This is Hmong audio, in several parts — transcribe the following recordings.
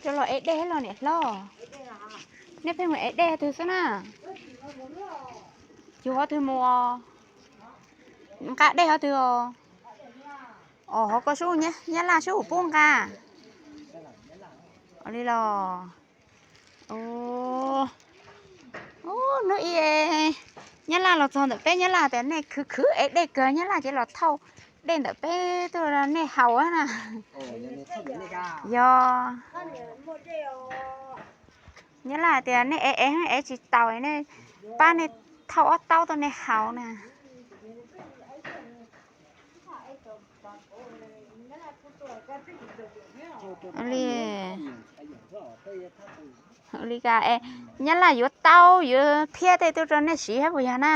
Cov los ev dej los niam hlob? Nej pheej mus ev dej qhov twg xwb na? Yus qhov twg mus os? Nqa dej qhov twg os? Os, hov koj sub, Nyab Laj sub pub nqa li los? Hnub ib Nyab Laj los txog ntawm peb, Nyab Laj tias nej khwv khwv ev dej kawg, Nyab Laj ces los thauj dej ntawm peb tuaj nej haus na. Yog, Nyab Laj tias nej ev ev ev tsis taus, nej pab nej thauj ob taub tuaj nej haus na. Li, li ka, Nyab Laj yuav taub yuav phiab tej tuaj rau nej siv thiab puas yog na?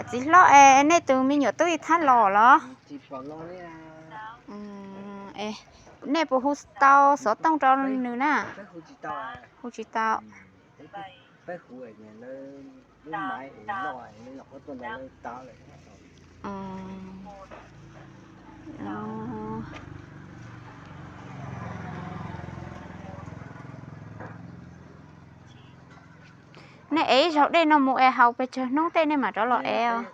Txiv hlob, nej tus me nyuam tub ib thab los los? Nej puas hu tau xov tooj rau nws na? Hu tsis tau. Nej ev ib zaug dej no mus es haus pes tsawg hnub tej nej mam rov los ev os?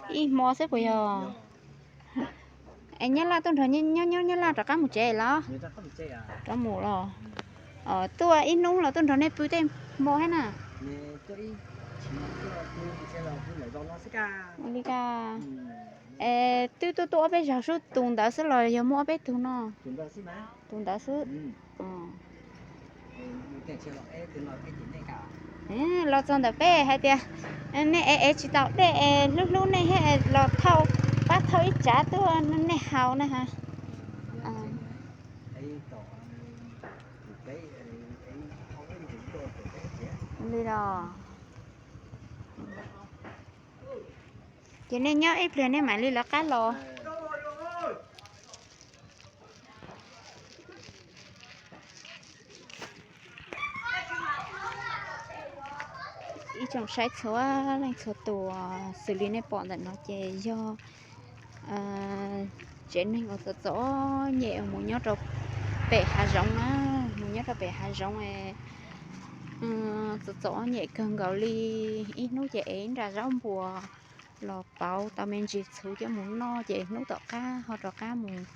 Ib hmo xwb puas yog? Es Nyab Laj tuaj nrog nyob, nyob Nyab Laj rov qab mus tsev los? Rov mus los? Tuaj ib hnub los tuaj nrog nej pw tej hmo thiab na? Li ka, es twb tuaj tuaj ob peb zaug xwb, tus ntawd xwb los yog muaj ob peb tug no? Tus ntawd xwb. Los txog ntawm peb hais tias nej ev ev tsis tau dej es hlub hlub nej thiab los thauj, pab thauj ib tsav tuaj nej haus na. Li los? Ces nej nyob ib pliag nej mam li lawv qab los. Ib tsoom saib txhua leej txhua tus, xws li nej pom ntawm no ces yog tsev neeg uas txom txom nyem mus nyob rau pem hav zoov na, mus nyob rau pem hav zoov, txom txom nyem kawg nkaus li. Ib hnub ces ev nra zaub npua los pauv tau me ntsis txhuv coj mus noj ces hnub tom qab ho rov qab mus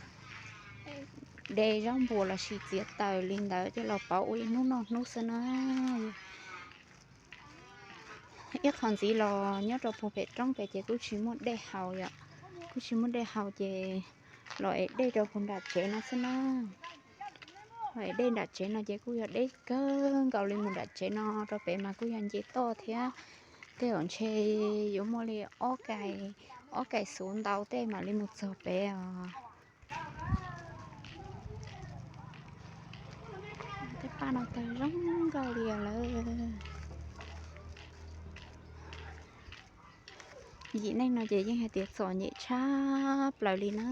de zaub npua lossis txiav taws li ntawd coj los pauv ua ib hnub noj hnub xwb na. Ib qho ntxiv los nyob rau puag pem roob pem ces kuj tsis muaj dej haus yom, kuj tsis muaj dej haus ces los ev dej rau puag nram tsev no xwb na. Los ev dej nram tsev no ces kuj yog deb kawg nkaus li, mus nram tsev no rau pem mas kuj yog nce toj thiab. Tej zaum ntshe yuav muaj li ob kais, ob kais xuv ntau tej mam li mus txog pem os. Tej paj no tawg zoo nkauj li lawm. Yim neej no ces yeej hais tias txom nyem tshaj plaws li na,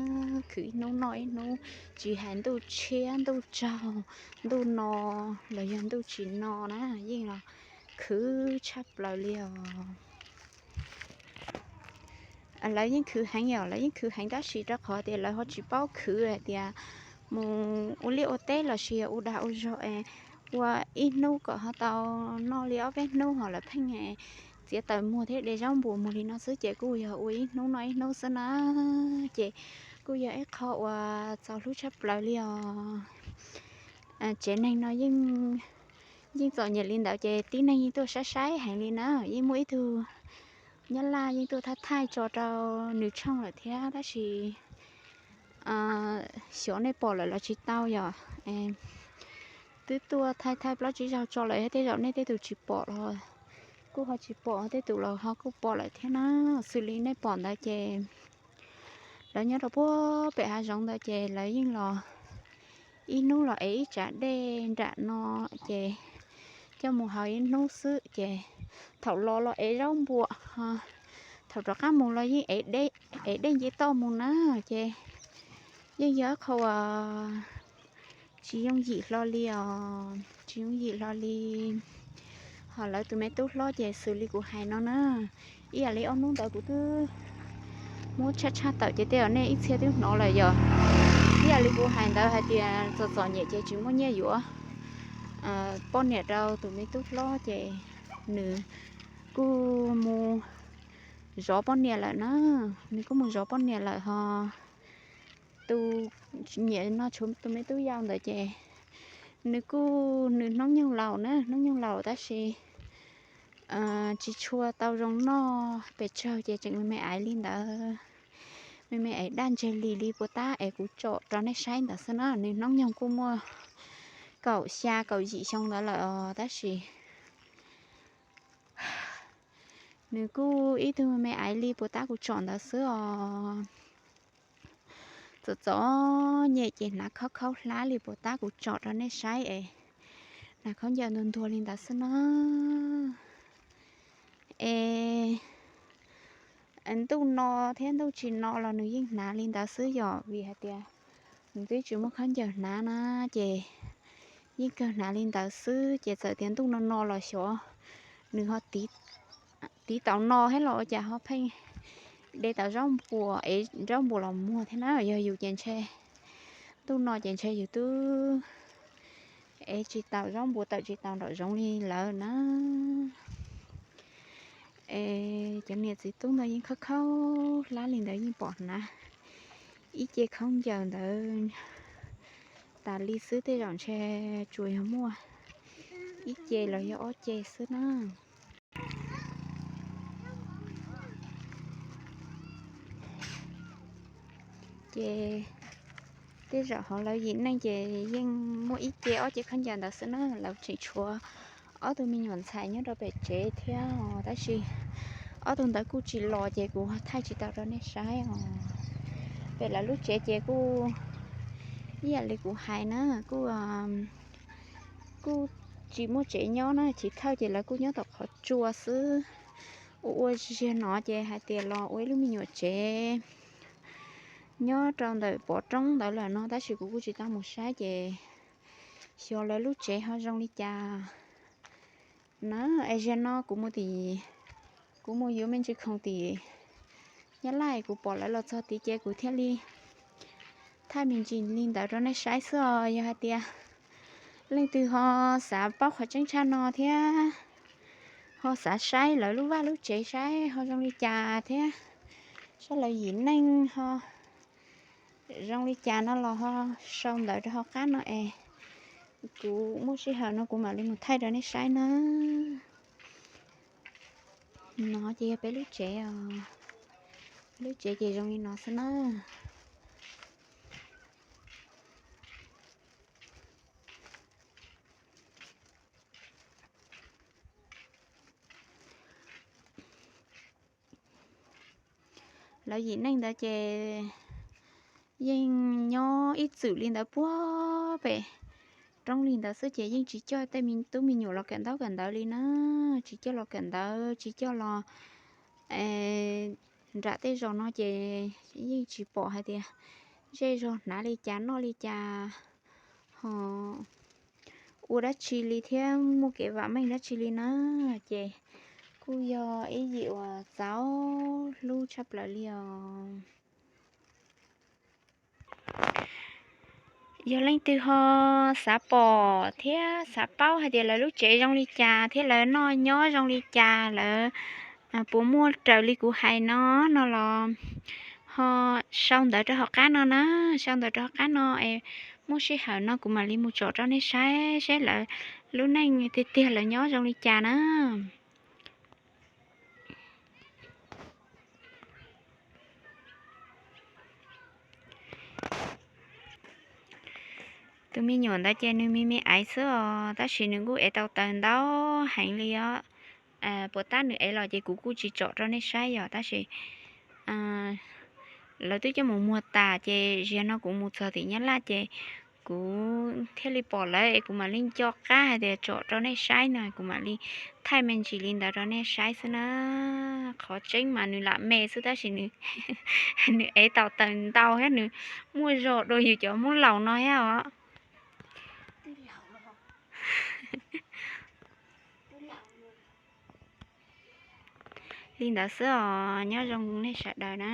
khwv ib hnub noj ib hnub, tsis hais ntuj tshiab ntuj tsaug, ntuj no los yog ntuj tsis no na, yeej los khwv tshaj plaws li os. Lawv yeej khwv heev yom, lawv yeej khwv heev tab sis rau qhov tias lawv ho tsis paub khwv hais tias mus ua liaj ua teb lossis ua dag ua zog es ua ib hnub kom ho tau noj li ob peb hnub, ho lawv pheej txiav taws muag thiab de zaub npua muag li no xwb ces kuj yog ua ib hnub noj ib hnub xwb na. Ces kuj yog ib qho uas txaus hlub tshaj plaws li os. Tsev neeg no yeej, yeej txom nyem li ntawd ces tib neeg yeej tuaj saib saib heev li na. Yeej muaj ib tug nyab laj yeej tuaj thaij thaij tso rau nws tshooj lawm thiab tab sis xyov nej pom lawm los tsis tau yom. Twb tuaj thaij thaij plaub tsib zaug tso lawm, tej zaum nej tej tus tsis pom los kuj ho tsis pom, tej tus los ho kuj pom lawm thiab na. Xws li nej pom ntawd ces lawv nyob rau puag pem hav zoov ntawd ces lawv yeej los ib hnub los ev ib tsav dej nram no ces coj mus haus ib hnub xwb ces thaum los los ev zaub npua, thaum rov qab mus los yeej ev dej nce toj mus na. Ces yeej yog ib qho uas tsis yooj yim hlo li os, tsis yooj yim hlo li. Ho lawv tus me tub hlob ces xws li kuv hais no na, ib yam li ob hnub ntawd kuv twb muab tshaj tshaj tawm ces tej zaum nej ib txhia twb hnov lawm yom. Ib yam li kuv hais ntawd hais tias txom txom nyem ces tsis muaj nyiaj yuav poj niam rau tus me tub hlob ces nws kuj mus zov poj niam lawm na. Nws kuj mus zov poj niam lawm ho tus niam no tshuav tus me tub yau ntawd ces nws kuj, nws hnub nyoog laus na, hnub nyoog laus tab sis tsis tshua tau zoo noj pes tsawg ces tseem me me aiv li ntawd, me me aiv daj ntseg li li puas tab es kuv tsom rau nej saib ntawd xwb na. Nws hnub nyoog kuj muaj kaum xya kaum yim xyoo ntawd lawm os tab sis nws kuj ib tug me me aiv li puas tab kuv tsom ntawd xwb os. Txom txom nyem ces hnav khaub khaub hlab li puas tab kuv tsom rau nej saib es, hnav khaub ncaws ntuag ntuag li ntawd xwb na. Es ntuj no thiab ntuj tsis no los nws yeej hnav li ntawd xwb yom, vim hais tias nws twb tsis muaj khaub ncaws hnav na, ces yeej kawg hnav li ntawd xwb. Ces txawm tias ntuj no no los xyov nws ho tiv taus no thiab los ua cas ho pheej de tau zaub npua es zaub npua los muag thiab na. Yog yus ces ntshe ntuj no ces ntshe yus twb ev tsis tau zaub npua, tawm tsis tau nraum zoov li lawm na. Es cov niam txiv tub ntawd yeej khaub khaub hlab li ntawd yeej pom hnav ib ce khaub ncaws ntawd tas li xwb, tej zaum ntshe tsuas yog muaj ib ce los yog ob ce xwb na. Ces tej zaum hauv lawv yim neej ces yeej muaj ib ce ob ce khaub ncaws ntawd xwb na. Lawv tseem tshuav ob tug me nyuam ntxhais nyob rau pem tsev thiab os, tab sis ob tug ntawd kuj tsis los ces kuv thaij tsis tau rau nej saib os. Pem lawv lub tsev ces kuj ib yam li kuv hais na, kuj kuj tsis muaj tsev nyob na, chiv thawj ces lawv kuj nyob tom qhov tsua xwb. Ua ua ziag no ces hais tias los ua ib lub me nyuam tsev nyob rau ntawm pov roob ntawd lawm no, tab sis kuv kuj tsis tau mus saib ces xyov lawv lub tsev ho zoo li cas na. Es ziag no kuv mus tim, kuv mus yuav me ntsis khoom tim Nyab Laj, kuv pom lawv los txog tid ces kuv thiaj li thaij me ntsis li ntawd rau nej saib xwb os. Yog hais tias leej twg ho xav paub qhov tseeb tshaj no thiab ho xav saib lawv lub vaj lub tsev saib ho zoo li cas thiab saib lawv yim neej ho zoo li cas no los ho sau ntawv rau hauv qab no es kuv muaj sij hawm no kuv mam li mus thaij rau nej saib na. No ces yog peb lub tsev os. Peb lub tsev ces zoo li no xwb na. Lawv yim neej ntawd ces yeej nyob ib txwm li ntawd puag pem roob li ntawd xwb ces yeej tsis coj tej me tub me nyuam los kawm ntaub kawm ntawv li na. Tsis coj los kawm ntawv, tsis coj los nram tej zos no ces yeej tsis pom hais tias zej zog hnav li cas noj li cas ho ua dab tsi li thiab muaj kev vam meej dab tsi li na. Ces kuj yog ib yim uas txaus hlub tshaj plaws li os. Yog leej twg ho xav pom thiab xav paub hais tias lawv lub tsev zoo li cas thiab lawv noj nyob zoo li cas, lawv puas muaj raws li kuv hais no no los ho sau ntawv rau hauv qab no na, sau ntawv rau hauv qab no es muaj sij hawm no kuv mam li mus tsom rau nej saib seb lawv lub neej tiag tiag lawv nyob zoo li cas na. Tus me nyuam ntawd ces nws me me aiv xwb os, tab sis nws kuj ev tau taws ntau heev li os. Puas tab nws ev los ces kuv kuj tsis tsom rau nej saib yom, tab sis lawv twb coj mus muag tas ces ziag no kuv mus txog tim Nyab Laj ces kuv thiaj li pom lawv es kuv mam li nco qab hais tias tsom rau nej saib no, kuv mam li thaij me ntsis li ntawd rau nej saib xwb na. Qhov tseeb mas nws lam me xwb tab sis nws ev tau taws ntau thiab nws muaj zog dua yus cov Hmoob laus no thiab os. Li ntawd xwb os, nyob zoo nej sawv daws na.